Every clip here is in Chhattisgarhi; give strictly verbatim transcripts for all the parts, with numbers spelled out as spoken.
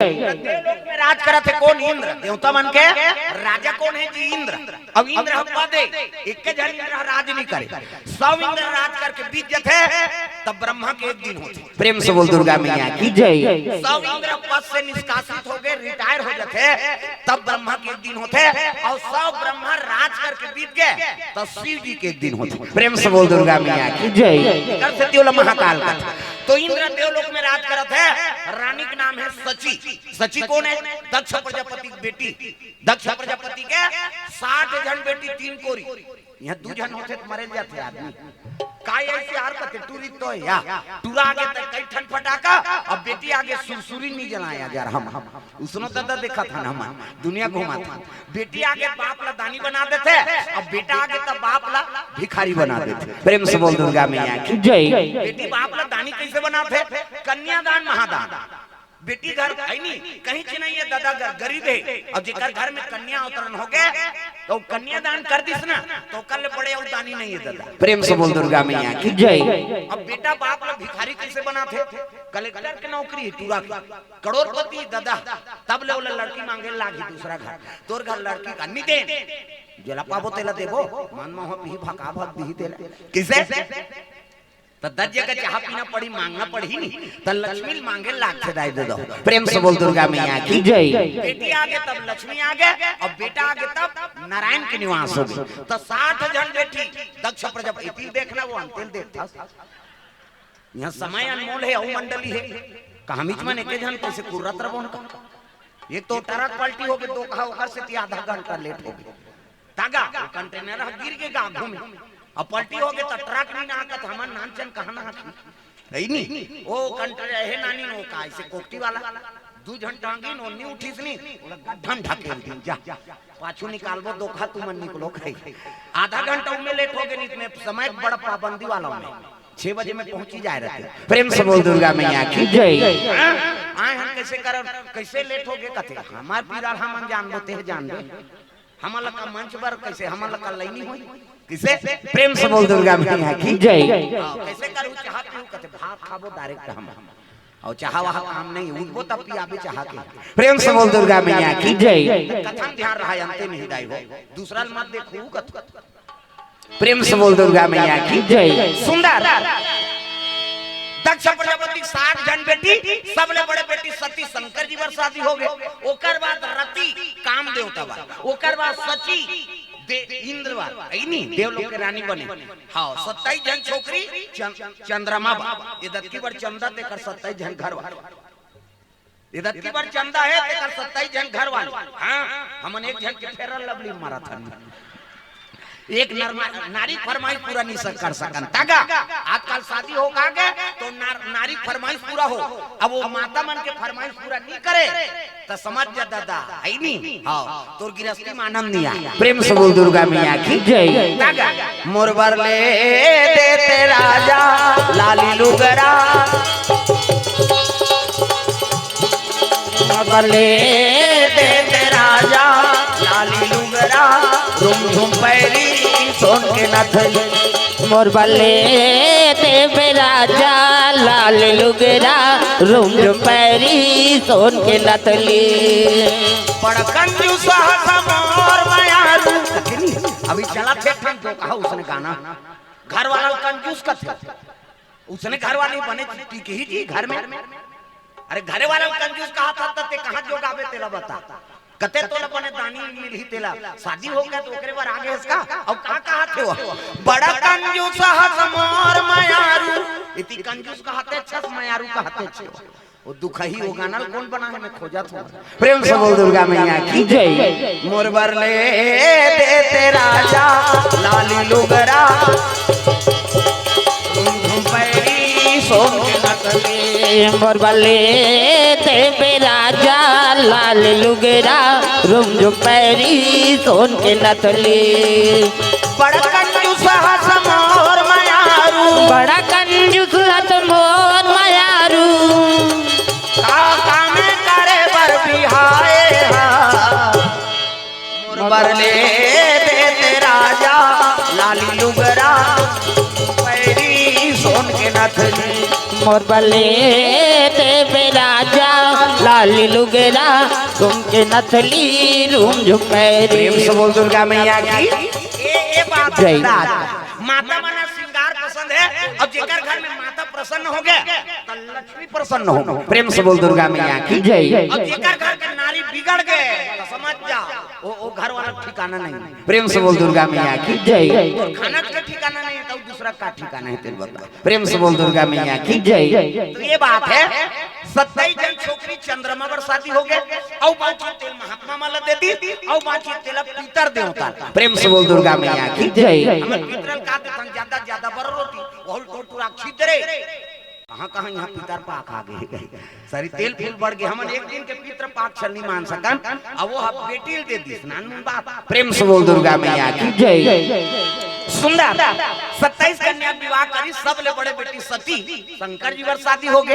देवलोक में राज करत हे कोन? इंद्र। देवता मन के राजा कोन हे जी? इंद्र। अब इंद्र ह पद ए, एक झन इंद्र ह राज नहीं करे, सब इंद्र राज करके बीत जथे, तब ब्रह्मा के एक दिन होथे। प्रेम से बोल दुर्गा मैया की जय। सब इंद्र पद से निष्कासित हो गए, रिटायर हो जाथे, तब ब्रह्मा के एक दिन होथे, और सब ब्रह्मा राज करके बीत गए, तब शिव जी के एक दिन होथे। प्रेम से बोल दुर्गा मैया की जय। कर से महाकाल का। तो इंद्र देवलोक में राज करत हे, रानी के नाम है सची। सची कोन हे? दक्ष प्रजापति की बेटी। दक्ष प्रजापति के साठ झन बेटी, तीन कोरी। यहाँ दू झन होथे त मरे जाथे आदमी। का ऐसे आर कथे टूरी तो या टूरा आगे त कई ठन फटाका, अब बेटी आगे सुरसुरी नहीं जलाया जा रहा हम। उसनो दादा देखा था ना हम, दुनिया घुमा था। बेटी आगे बाप ला दानी बना देथे, अब बेटा आगे त बाप ला भिखारी बना देथे। प्रेम से बोल दुर्गा मैया की जय। बेटी बाप ला दानी कैसे बनाथे? कन्यादान महादान। बेटी घर है नहीं, कहीं से नहीं है दादा, घर गरीब है, और जेकर घर में कन्या अवतरण हो गए तो कन्यादान कर दिस ना, तो कल बड़े अवदानी नहीं है दादा। प्रेम से बोल दुर्गा मैया की जय। अब बेटा बाप ला भिखारी कैसे बनाथे? कलेक्टर के नौकरी है टूरा की, करोड़पति दादा, तब ले ओला लड़की मांगे लागी दूसरा घर, तोर घर लड़की का नहीं दे, जेला पाबो तेला देबो, मन मोह पीही भका भक दीही तेला। किसे? त दस जगह चाहा पीना पड़ी, मांगना पड़ी नहीं, त लक्ष्मी मांगे लागथे दाई दे दो। प्रेम से बोल दुर्गा मैया की जय। बेटी आगे तब लक्ष्मी आगे, और बेटा आगे तब नारायण के निवास हो गए। तो साठ झन बेटी दक्ष प्रजापति देखना, वो अंतिल देखता। यहाँ समय अनमोल है, अउ मंडली है, कहामीच मन एक झन कैसे कुर्रत रबोन का। एक तो ट्रक पलटी हो गए, दो कहा ओकर से आधा घंटा लेट हो गए। तागा, वो कंटेनर ह गिर के गा घूमे। अब पलटी हो गए त ट्रक नहीं ना आकत, हमन नानचन कहाँ ना आती। है नी? वो कंटेनर हे नानी नो का, ऐसे कोकटी वाला। दू झन टांगी नो, नहीं उठिस नी, ओला गड्ढन ढकेल दी, जा। पाछू निकालबो, दोखा तुमन निकलो खाई। आधा घंटा उमे लेट हो गए, नहीं तो मैं समय बड़ा पाबंदी वाला हूँ मैं। छह बजे में पहुंची जाए रहते। प्रेम से बोल दुर्गा मैया की जय। हाँ? आए हम कैसे करन, कैसे लेट हो गए कथे, हमार पीरा हमन जानबो, ते जानबे। हमन ला का मंच बर कैसे, हमन ला का लैनी होई? किसे? प्रेम से बोल दुर्गा मैया की जय। हाँ, कैसे करू चाहा पीऊ कथे, भात खाबो डायरेक्ट हम। और चाहा वहा काम नहीं, उठबो तब पियाबे चाहा के। प्रेम से बोल दुर्गा मैया की जय। कथन ध्यान रहा, अंते नहीं दाई हो, दूसरा ल मत देखू कथ। प्रेम से बोल दुर्गा मैया की जय। सुंदर। दक्ष प्रजापति के साठ झन बेटी, सबले बड़े बेटी सती शंकर जी बर शादी हो गए। ओकर बाद रति काम देवता बर, ओकर बाद सची दे इंद्र बर, है नी, देवलोक के रानी बने। हाँ, सत्ताईस झन छोकरी चं-, चंद्रमा बर, ये दत्ती बर चंदा तेकर सत्ताईस झन घर बर। ये दत्ती बर चंदा है, तेकर सत्ताईस झन घर वाले। हाँ, हमन एक झन के फेरन लवली मारत हन। एक नरमा-, नारी फरमाइश पूरा नहीं सक-, कर सकन। तागा, आजकल शादी हो गा गे, तो नार-, नारी फरमाइश पूरा हो। अब वो माता मन के फरमाइश पूरा नहीं करे, त समझ जा दादा, है नी? हाँ, तोर गिरस्ती में आनंद नहीं आए। प्रेम से बोल दुर्गा मैया की जय। तागा, मोर बर ले देते राजा लाली लुगरा। मोर बर ले देते राजा लाली लुगरा, रुमझुम पैरी सोन के नथली। मोर बर ले देते राजा लाल लुगरा, रुमझुम पैरी सोन के नथली। बड़ कंजूस हस मोर मयारू। अभी चला थे ठन तो कहा उसने गाना, घर वाला कंजूस कथे। उसने घर वाली बने टिकही जी घर में। अरे घरे वाला कंजूस कहा था, त ते कहाँ जोगाबे तेला बता। कते तोला बने दानी मिलही तेला। शादी हो गया तो ओकरे बर आगे हस का? अउ का कहा थे वो? बड़ा कंजूस हस मोर मयारू। इति कंजूस कहते छस, मयारू कहते छे। वो दुखही वो गाना ल कौन बना है, मैं खोजा था। प्रेम से बोल दुर्गा मैया की जय। मोर बर ले देते राजा लाली लुगरा, रुमझुम पैरी सोन के नथली। मोर बर ले देते राजा लाल लुगरा, रुमझुम पैरी सोन के नथली। बड़ा कंजूस हस मोर मयारू। बड़ा कंजूस हस मोर मयारू। का काम करे बर बिहाए हा। मोर बर ले देते राजा लाली लुगरा, पैरी सोन के नथली। मोर बले देवे राजा, लाली लुगरा, झुमके नथली, रूम झुमैरी। प्रेम से बोल दुर्गा मैया की। ए, ए बात जय। बता, माता मन ला श्रृंगार पसंद हे, अउ जेकर घर में माता प्रसन्न होगे, त लक्ष्मी प्रसन्न होगे। प्रेम से बोल दुर्गा मैया की। जय। अउ जेकर घर के नारी बिगड़ गे, त समझ जा, ओ, ओ घर वाला ठिकाना नहीं। प्रेम से बोल दुर्गा मैया की। जय। खाना के ठिकाना नहीं, त दूसरा का ठिकाना हे, तेल बता। प्रेम से बोल दुर्गा मैया की। जय। तो ए बात हे, सत्ताईस झन छोकरी चंद्रमा बर शादी होगे, अउ बाकी तेल महात्मा मन ला दे दिस, अउ बाकी तेल पितर देवता ला। प्रेम से बोल दुर्गा मैया की। जय। हमर पितर ला का देथन, ज्यादा ज्यादा बर रोटी, वहू ल टोटुरा छिद्रे। कहाँ कहाँ इहाँ पितर पाक आ गे। सरी तेल फूल बढ़ गे, हमन एक दिन के पितर पाक छल नहीं मान सकन, अउ वो ह बेटी ल दे दिस, नानमुन बात। प्रेम से बोल दुर्गा मैया की। जय। सुंदर। सत्ताईस कन्या विवाह करिस, सबले बड़े बेटी सती, शंकर जी बर शादी होगे।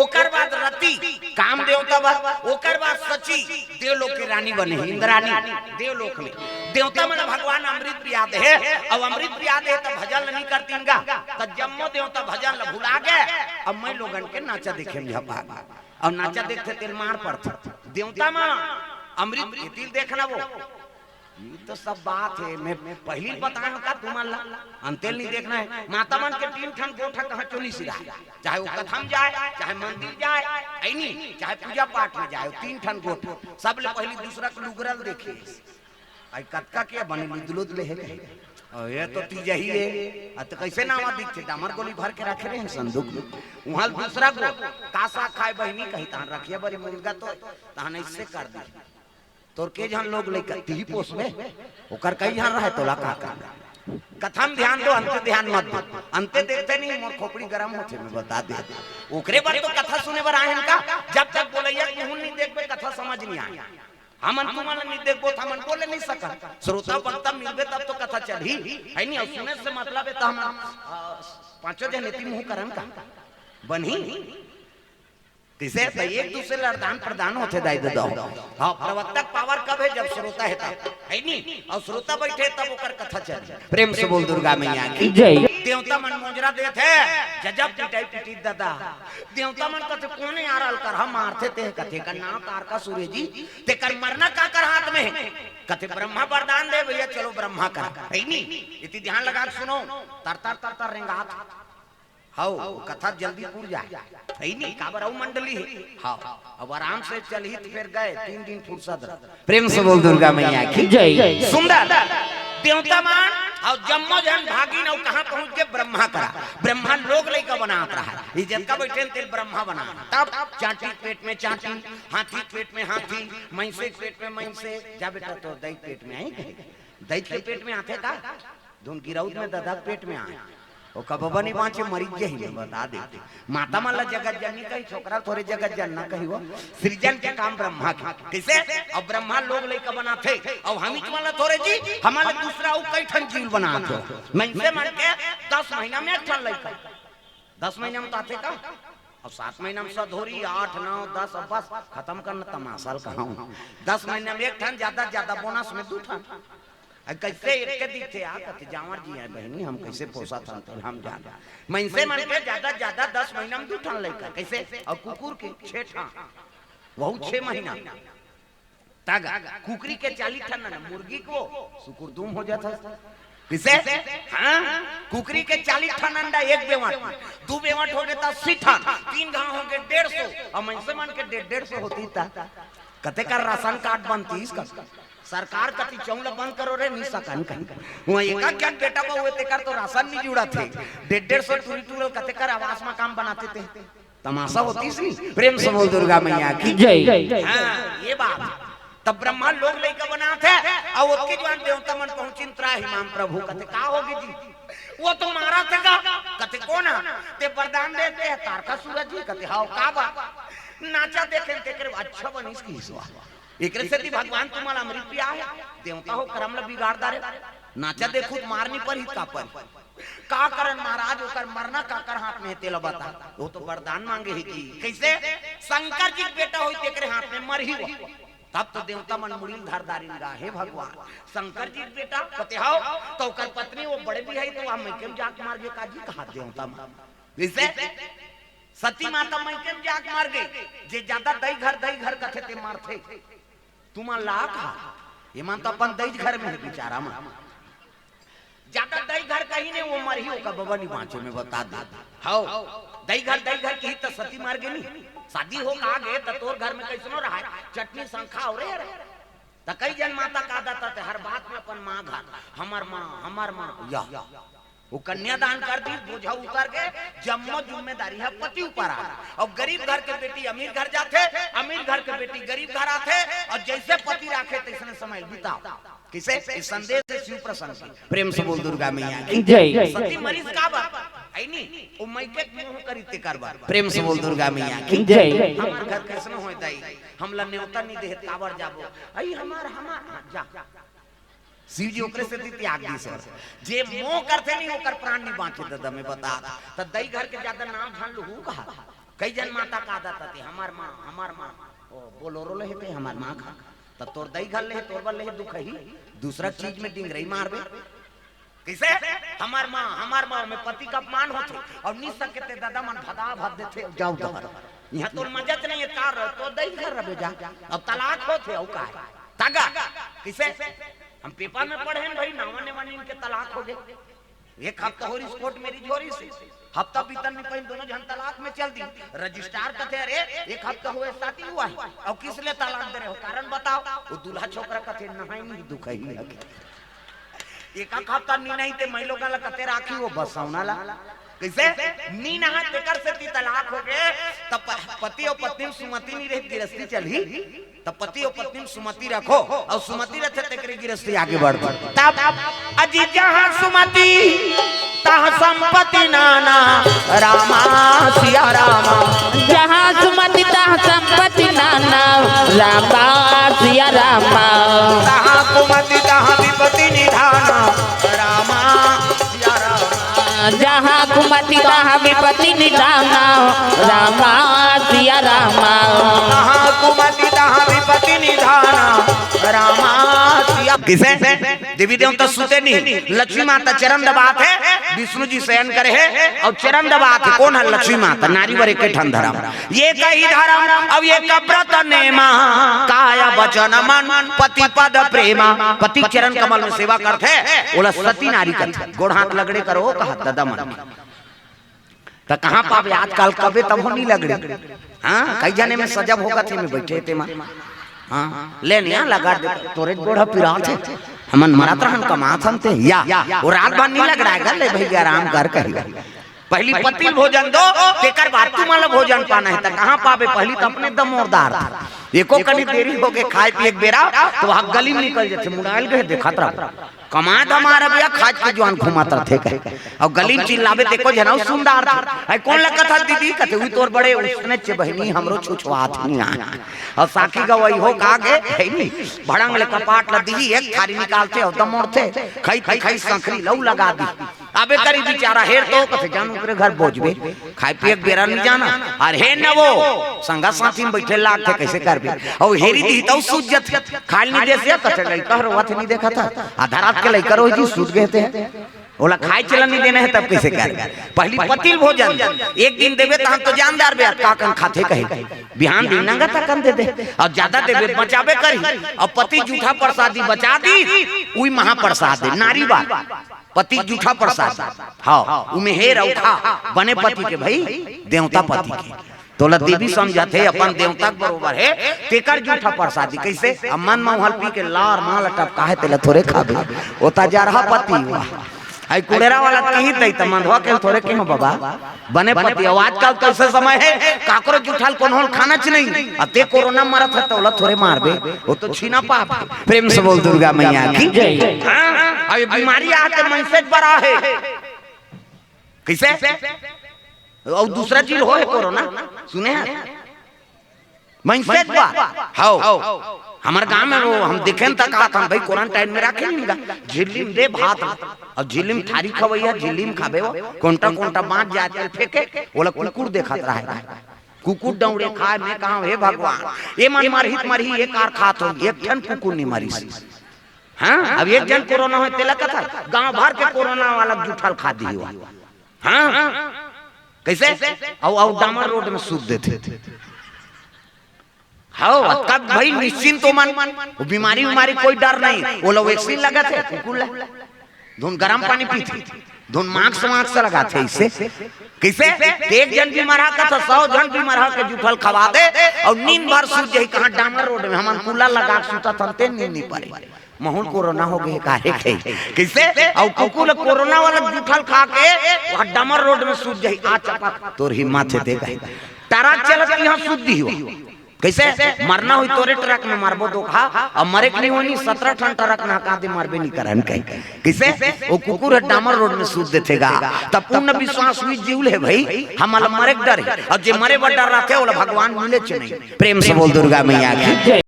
ओकर बाद रति, काम देवता बर, ओकर बाद सची, देवलोक के रानी बने हे, इंद्रानी, देवलोक में। देवता मन भगवान अमृत पिया दे हे, अउ अमृत पिया दे हे त भजन ल नहीं करतिन गा, त जम्मो देवता भजन ल भुला गे। अब मैं लोगन के नाचा देखे में झपा गे, अउ नाचा देखथे तेल मार पड़थे। देवता मन अमृत एती ल देखना वो, ये तो सब बात हे। मैं पहिली बताए हँव का तुमन ला, अंते ल नहीं देखना हे। माता मन के तीन ठन गोठ कहाँ चो नहीं सिराय, चाहे वो कथा म जाय, चाहे मंदिर जाय, हे नहीं, चाहे पूजा पाठ में जाय, तीन ठन गोठ। सबले पहिली दूसरा के लुगरा ल देखे। अई कतका के बने लुदलुद ले हे। अउ ये तो तीजही हे। अ, त कइसे नावा दिखथे? डामर गोली भर के रखे रहे संदूक में। उहाँ ल दूसरा गोठ, का साग खाय बहिनी कही, तहन रखिया बरी मुनगा तो, तहन अइसे कर दी। तोर के झन लोग लइका, तिही पोसबे, ओकर कई झन रहय, तोला का करना? कथा म ध्यान दो, अंते ध्यान मत दो। अंते देखथे नहीं, मोर खोपड़ी गरम होथे, मैं बता दे। ओकरे बर तो कथा सुने बर आए हन का? जब तक बोलइया के मुँह नहीं देखबे, कथा समझ नहीं आय। हमन तुमन नहीं देखबो, त हमन बोले नहीं सकन। श्रोता वक्ता मिलबे, तब तो कथा चलही, हे नहीं? अउ सुने से मतलब हे, त हमन, अ, पाँचों झन एती मुँह करन का? बनही? कइसे? त एक दूसरे ल आदान प्रदान होथे, दाई ददा हो। हाँ, प्रवक्ता के power कब हे? जब श्रोता हे तब, हे नहीं? अउ श्रोता बइठे तब ओकर कथा चले। प्रेम से बोल दुर्गा मैया की। जय। देवता मन मोजरा देथे, गजब पिटाई पिटी ददा। देवता मन कथे, "कोन यार अलकरहा मारथे ते?" कथे, "का नाव तारकासुर हे जी, तेकर मरना काकर हाथ में हे?" कथे, "ब्रह्मा वरदान दे भइया, चलो ब्रह्मा करा।" हे नहीं? एती ध्यान लगा के सुनो, तर तर तर तर रेंगात हव, कथा जल्दी पूर जाय। हे नहीं, काबर अउ मंडली हे। हव, अब आराम से चलही त फेर गय, तीन दिन फुरसत रह। प्रेम से बोल दुर्गा मैया की। जय। सुंदर। देवता मन अउ जम्मो झन भागिन अउ कहाँ पहुँच गे? ब्रह्मा करा। ब्रह्मा लोग लइका बनात रहय। ये जतका बइठे तेल ब्रह्मा बना। तब चांटी के पेट में चांटी, हाथी के पेट में हाथी, मइनसे के पेट में मइनसे। जा बेटा, तोर दई के पेट में आही कहे। दई के पेट में आथे का? धुन गिरौद में ददा के पेट में आय। ओ कबबा नहीं बाँचे, मरिच जाही, मैं बता देथे। माता मन ला जगत जननी कही, छोकरा ल थोरे जगत जनना कही वो। सृजन के काम ब्रह्मा के। कइसे? अब ब्रह्मा लोग लइका बनाथे, अब हमीच मन ला थोरे जी, हमन ला दूसरा अउ कई ठन जीव बनाथे। मइनसे मन के दस महीना में एक ठन लइका। दस महीना में त आथे का? अब सात महीना में सधोरी, आठ, नौ, दस, अब बस, खतम करना तमाशा ल कहाऊँ। दस महीना में एक ठन, ज्यादा, ज्यादा bonus में दू ठन। अ, कइसे एक के दिखथे आ, कथे, "जांवर जी आय बहिनी, हम कइसे पोसत हन, तेला हम जान।" मइनसे मन के ज्यादा, ज्यादा दस महीना में दू ठन लइका, कइसे? अउ कुकुर के छे ठन, वहू छे महीना। तगा, कुकरी के चालीस ठन अंडा, मुर्गी के सुकुर दूम हो जात हस। कइसे? हाँ, कुकरी के चालीस ठन अंडा एक बेवंट, दू बेवंट होगे त अस्सी ठन, तीन घांव होगे डेढ़ सौ, अउ मइनसे मन के डेढ़, डेढ़ सौ होतिस त कतेक कर राशन कार्ड बनतिस का? सरकार कथे चौंला बंद करो रे, नहीं सकन कहीं। वहाँ एक एक जन बेटा बहू हे, तेकर तो राशन नहीं जुड़त हे। डेढ़, डेढ़ सौ टूरी टूरल कतेक कर आवास मकान बनाते थे। तमाशा होतिस नहीं। प्रेम से बोल दुर्गा मैया की। जय। हाँ, ये बात। तब ब्रह्मा लोग लइका बनाथे, अउ ओतके जुवार देवता मन पहुँचिन, "त्राहि माम प्रभु।" कथे, "का होगे जी?" "वो तो मारथे गा।" कथे, "कोन हा?" "ते वरदान देथे हे, तारकासुर जी।" कथे, "हव, का बात?" "नाचा देखेन तेकरे।" "अच्छा बनिस किहिस वा।" एकरे सेती भगवान तुमन ला अमृत पियाय हे, देवता हो करम ला बिगाड़ डारे। नाचा देखहू त मार नहीं परही का परही? का करन महाराज, ओकर मरना काकर हाथ में हे तेला बता। वो तो वरदान मांगे हे जी। कइसे? शंकर जी के बेटा होही तेकरे हाथ में मरही वो। तब तो देवता मन मुड़ी ल धर डारिन गा, "हे भगवान, शंकर जी के बेटा कथे हव, त ओकर पत्नी वो बड़े बिहाई तो वहाँ मइके में जाके मर गे का जी?" कहा देवता मन। कइसे? सती माता मइके म जाके मर गे। जे जादा दई घर, दई घर कथे ते मरथे। तुमन ला का? ये मन तो अपन दई घर में हे बिचारा मन। जादा दई घर कही ने वो मरही, ओकर बबा नहीं बाँचे, मैं बता दे। हव, दई घर, दई घर कही त सती मर गे नी। शादी हो का गे त तोर घर में कइसनो रहा, चटनी संखा हो रे। त कई जन माता का दाता ते हर बात में अपन माँ घर, हमर माँ, हमर माँ, या। वो कन्यादान कर दी, बोझा उतर के, जम्मो जिम्मेदारी ह पति ऊपर आ। अउ गरीब घर के बेटी अमीर घर जाथे, अमीर घर के बेटी गरीब घर आथे, अउ जइसे पति राखे तइसने समय बिताव। कइसे? इस संदेश हे शिव प्रसंग के। प्रेम से बोल दुर्गा मैया की। जय। सती मरिस काबर? अइ नी, ओ मइके मोह करी तेकर बर। प्रेम से बोल दुर्गा मैया की। जय। हमर घर कइसनो होय दाई, हमला नेवता नी देहे, काबर जाबो? अइ हमर, हमर, हाँ, जा। शिव जी ओकरे सेती त्याग दिस हे। जे मोह करथे नी, ओकर प्राण नी बाँचे, ददा, मैं बता। त दई घर के जादा नाम झन लुहू कहा। कई जन माता का दाता ते, हमर माँ, हमर माँ, ओ, बोलोरो ले हे ते, हमर माँ का। त तोर दई घर ले हे, तोर बर ले हे, दुखही। दूसरा चीज में डिंगरई मारबे। कइसे? हमर माँ, हमर माँ में पति का अपमान होथे, अउ नी सके ते ददा मन भदा भद देथे, जाव ददा। इहाँ तोर मजत नहीं हे, कार तोर दई घर रबे जा। अब तलाक होथे, अउ का हे? तागा। कइसे? हम पेपर में पढ़े हन भाई, नावा नेवा नीन के तलाक हो गे। एक हफ्ता होरिस कोर्ट मैरिज होरिस, हफ्ता बीतन नहीं पहिन दोनों झन तलाक में चल दी। रजिस्ट्रार कथे, "अरे, एक हफ्ता होय शादी हुआ हे, अउ किस लिए तलाक दे रहे हो, कारण बताओ।" वो दूल्हा छोकरा कथे, "नहाई नहीं दुखही लगे।" एक आध हफ्ता नी नहाई ते मइलोगा ला कथे राखी वो बसौना ला। कइसे? नी नहाय तेकर सेती तलाक हो गे। त प-, पति अउ पत्नी में सुमति नी रही, गिरस्ती चलही। त पति अउ पत्नी में सुमति रखो, अउ सुमति रथे तेकरे गिरस्ती आगे बढ़थे। तब अजी जहाँ सुमति तहाँ संपत्ति नाना, रामा सिया रामा। जहाँ सुमति तहाँ संपत्ति नाना, रामा सिया रामा। तहाँ कुमति तहाँ विपत्ति निधाना, रामा सिया रामा। जहाँ कुमति तहाँ विपत्ति निधाना, रामा सिया रामा। तहाँ कुमति तहाँ विपत्ति निधाना, रामा सिया। कइसे? देवी देवता सुते नहीं, लक्ष्मी माता चरण दबात हे, विष्णु जी शयन करे हे अउ चरण दबात हे। कोन हे? लक्ष्मी माता। नारी बर एके ठन धरम, एकही धरम अउ एक व्रत नेमा, काय वचन मन पति पद प्रेमा। पति चरण कमल में सेवा करथे, ओला सती नारी कथे। गोड़ हाथ लगड़े करो, कहा ददा मन। त कहाँ पाबे आजकल, कबे तभो नी लगड़े। हाँ, कई जने में सजब होगत हे, में बइठे हे तेमा। हाँ, ले निया लगा दे, तोरे गोड़ ह पिरात हे। हमन मरत रहन, कमात हन ते, या, वो रात भर नी लगड़ाय गा, ले भइया आराम कर कही। पहिली पति ल भोजन दो, तेकर बाद तुमन ल भोजन पाना हे, त कहाँ पाबे, पहिली त अपने दमोरदार। एको कनी देरी हो गे खाय पिये के बेरा, त वहाँ गली में निकल जाथे, मुड़ायल गे, देखत रह। कमाय धमाय भइया, खाय के जुआन घुमात रथे कहे। अउ गली में चिल्लाबे ते एको झन अउ सुन डारथे। "अइ कोन ल कथस दीदी?" कथे, "उही तोर बड़े उसने चे बहिनी, हमरो छुछुआत नी आय।" अउ साखी गवई हो का गे, हे नी? भड़ंग ले कपाट ल दिही, एक थारी निकालथे अउ दमोरथे। खई खई खई संखरी लऊ लगा दी। अबे करी बिचारा हेर तो कथे, "जान ओकरे घर बोजबे।" खाय पिये के बेरा नी जाना। अरे हे न वो, संगा साथी में बइठे लागथे, कइसे करबे? अउ हेरी दिही तउ सूझ जथे। खाय ल नी देस या कथे, लइका ह रोवत हे, नी देखत हस? आधा रात के लइका रोही जी, सूझ गे ते। ओला खाय चलन नी देना हे, तब कइसे करबे? पहिली पति ल भोजन दे। एक दिन देबे, तहन तो जान डारबे, अतका कन खाथे कहे। बिहान दिन नंगत अकन दे दे। अउ जादा देबे, बचाबे करही। अउ पति जूठा परसादी बचा दी, उही महापरसाद हे, नारी बात। पति जूठा परसाद। हाँ, उमे हेर अउ खा, बने पति के भई, देवता पति के। तोला देवी समझत हे, अपन देवता के बरोबर हे, तेकर जूठा परसादी। कइसे? अब मन म उहल पी के लार माल टपका हे, तेला थोरे खाबे। ओ त जरहा पति हुआ। अइ कुड़ेरा वाला कही दई त मंधवा के थोरे के हो बाबा। बने पति। अउ आजकल कइसे समय हे, काकरो जूठा ल कोनो ल खाना च नहीं। अब ते कोरोना मरत हे, तोला थोरे मारबे। वो तो छीना पाप हे। प्रेम से बोल दुर्गा मैया की। जय। हाँ, अब ये बीमारी आके मनसे बर आहे। कइसे? अउ दूसरा चीज होय हे कोरोना, सुने हस? मनसे बर। हव। हमर गांव में वो हम देखेन त कहत हन, "भई, क्वारंटाइन में राखे नी गा।" झिल्ली में दे भात, अउ झिल्ली में थारी खवइया, झिल्ली में खाबे वो, कोंटा कोंटा बांच जाय तेला फेंके, ओला कुकुर देखत रहय। कुकुर डौंड़े खाय, में कहंव, "हे भगवान, ए मन मरही त मरही, ए काबर खात होही, एक ठन कुकुर नी मरिस।" हाँ, अब एक झन कोरोना होय, तेला कथस, गांव भर के कोरोना वाला जूठा ल खा दिही वो। हाँ, कइसे? अउ अउ डामर रोड में सूत देथे। हव, तब भाई निश्चिंत हो मन, वो बीमारी बीमारी कोई डर नहीं। वो लोग वैक्सीन लगाथे कुकुर ला, धुन गरम पानी पीथे, धुन मास्क मास्क लगाथे। इसे कइसे? एक झन बीमार हा कथा, सौ झन बीमार हा के जूठल खवा दे, अउ नींद भर सूत जाही। कहाँ? डामर रोड में। हमन कूलर लगा के सूतत हन, ते नींद नहीं पड़े। महूँ ल कोरोना हो गे काहे कही। कइसे? अउ कुकुर ल कोरोना वाला जूठल खा के वहाँ डामर रोड में सूत जाही। आ चपक तोर हिम्मत हे दे कही। ट्रक चलत इहाँ सूत दिही। कइसे? मरना होही तोरे ट्रक में, मरबो धोखा। अउ मरे के नहीं होही, सत्रह ठन ट्रक में हका दे, मरबे नहीं करन कही। कइसे? वो कुकुर ह डामर रोड में सूत देथे गा। तब पूर्ण विश्वास हुई जीव ले भाई, हमला मरे के डर हे। अउ जे मरे बर डर रहिथे, ओला भगवान मिलेच नहीं। प्रेम से बोल दुर्गा मैया की।